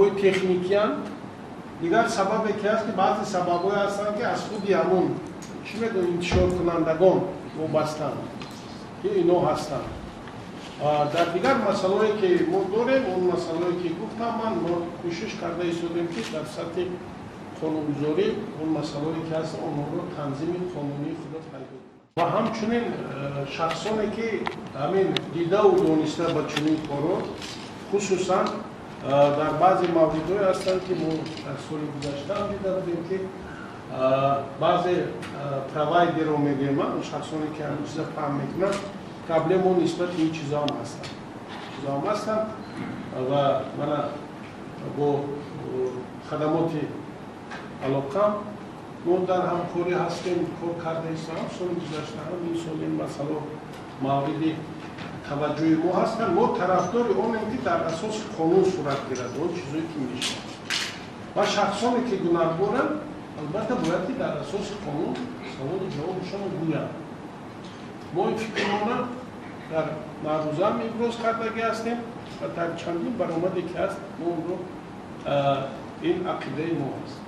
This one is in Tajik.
Сабабҳои техникиянд. Дигар сабабе ки ҳаст, ки баъзе сабабҳое ҳастанд, ки аз худи ҳамун, чӣ мегӯям, интишоркунандагон вобастанд, ки ино ҳастанд. Дар дигар масъалаое ки мо дорем, он масъалаое ки гуфтам ман, мо кӯшиш карда истодем, ки дар сатҳи қонунгузорӣ он масъалаое ки ҳаст, онҳоро танзими қонунии худо пайдо кунем. Ва ҳамчунин шахсоне ки ҳамин дидаву дониста ба чунин корҳо, хусусан дар баъзе мавридҳое ҳастанд, ки мо дар соли гузашта ҳам дида будем, ки баъзе провайдерро мегӯем, он шахсоне ки ҳамин чиза паҳн мекунанд, проблемо нисбати ин чизоам ҳастанд. Ва мана бо хадамоти алоқа мо дар ҳамкорӣ ҳастем, кор карда истам. Соли гузашта ҳам, ин сол ин масъало мавриди таваҷҷӯҳи мо ҳастанд. Мо тарафдори онем, ки дар асоси қонун сурат гирад он чизое ки мешавад, ва шахсоне ки гунаҳкоранд, албатта, бояд ки дар асоси қонун саволу ҷавобашонро гӯянд. Мо ин фикрмона дар маърузаам иброз кардагӣ ҳастем ва дар чандин баромаде ки ҳаст, мо онро, ин ақидаи мо аст.